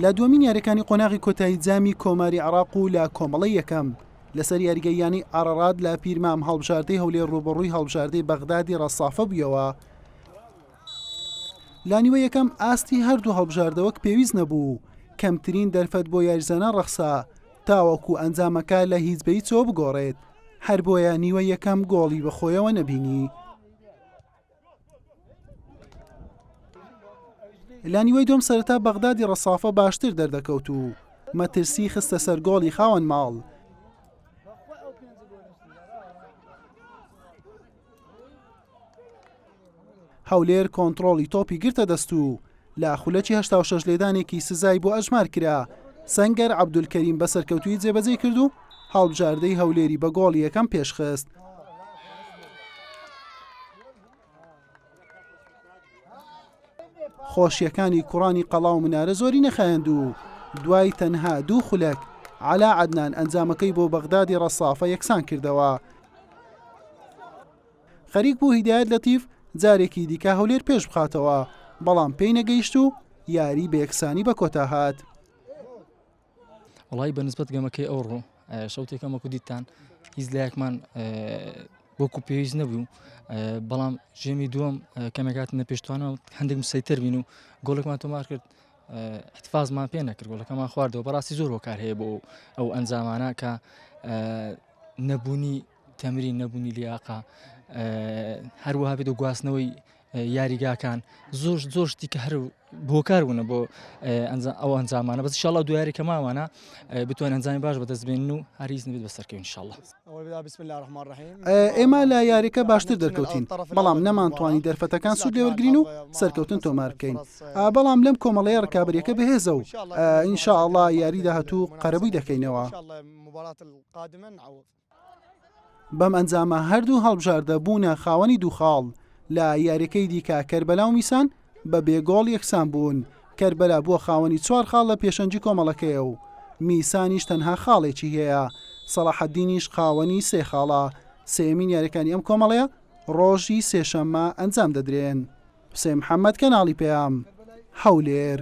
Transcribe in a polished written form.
لە دووەمین یاریەکانی قۆناغی کۆتایی جامی کۆماری عێراق و لە کۆمەڵەی یەکەم لەسەر یاریگەی یانەی ئارەرات لە پیرمام هەڵبژاردەی هەولێر ڕووبەڕووی هەڵبژاردەی بەغدادی ڕەسافە بوویەوە. لە نیوەی یەکەم ئاستی هەردوو هەڵبژاردە وەک پێویست نەبوو و کەمترین دەرفەت بۆ یاریزانان ڕەخسا تاوەکو ئەنجامەکە لە هیچ بە هیچەوە بگۆڕێت، هەر بۆیە نیوەی یەکەم گۆڵی بەخۆیەوە نەبینی. لە نیوەی دووەم سەرەتا بەغدادی ڕەسافە باشتر دەردەکەوت و مەترسی خستە سەر گۆڵی خاوەن ماڵ. هەولێر کۆنتڕۆڵی تۆپی گرتە دەست و لە خولەکی 86 لێدانێکی سزای بۆ ئەژمار کرا، سەنگەر عەبدولکەریم بە سەرکەوتوویی جێبەجێی کرد و هەڵبژاردەی هەولێری بە گۆڵی یەکەم پێشخست. خۆشیەکانی کوڕانی قەڵا و منارە زۆری نەخایاند و دوای تەنها دوو خولەک عەلا عەدنان ئەنجامەکەی بۆ بەغدادی ڕەسافە یەکسان کردەوە. خەریک بوو هیدایەت لەتیف جارێکی دیکە هەولێر پێش بخاتەوە، بەڵام پێی نەگەیشت و یاری بە یەکسانی بە کۆتا هات. وەڵایی بە نسبەت گەمەکەی ئەوڕۆ شەوتێکەم وەکو دیتان هیچ لایەکمان وەکو پێویست نەبوو بەڵام ژێمی دووەم کەمێکات نە پێشتوانە هەندێک مسەیتر بین و گۆڵێکمان تۆمار کرد احتفاظمان پێ نەکرد گۆڵەکەمان خواردەوە بەڕاستی زۆر هۆکار هەیە بۆ ئەو ئەنجامانە کە نەبوونی تەمرین نەبوونی لیاقە هەروەها بێت و گواستنەوەی یاریگاکان زۆر زۆر شتی کە هەر هۆکار بوونە بۆ ئەو ئەنجامانە بەس ئینشاڵڵا دوایاری کە ماوانە بتوان ئەنجامی باش بەدەست بێنن و هەریز نەبێت بەسەرکەوین ئینشاڵڵا. ئێمە لە یاریەکە باشتر دەرکەوتین، بەڵام نەمانتوانی دەرفەتەکان سوود لێوەرگرین و سەرکەوتن تۆمار بکەین، بەڵام لەم کۆمەڵەیە رکابەریەکە بەهێزە و ئینشاڵڵا یاری داهاتوو قەرەبووی دەکەینەوە. بەم ئەنجامە هەردوو هەڵبژاردە بوونە خاوەنی دوو خاڵ، لە یاریەکەی دیکە کەربەلا و میسان بە بێ گۆڵ یەکسان بوون، کەربەلا بووە خاوەنی چوار خاڵ لە پێشەنگی کۆمەڵەکەیە و میسانیش تەنها خاڵێکی هەیە، سەڵاحەدینیش خاوەنی سێ خاڵە، سێیەمین یاریەکانی ئەم کۆمەڵەیە ڕۆژی سێشەممە ئەنجام دەدرێن. حوسێن محەمەد، کەناڵی پەیام، هەولێر.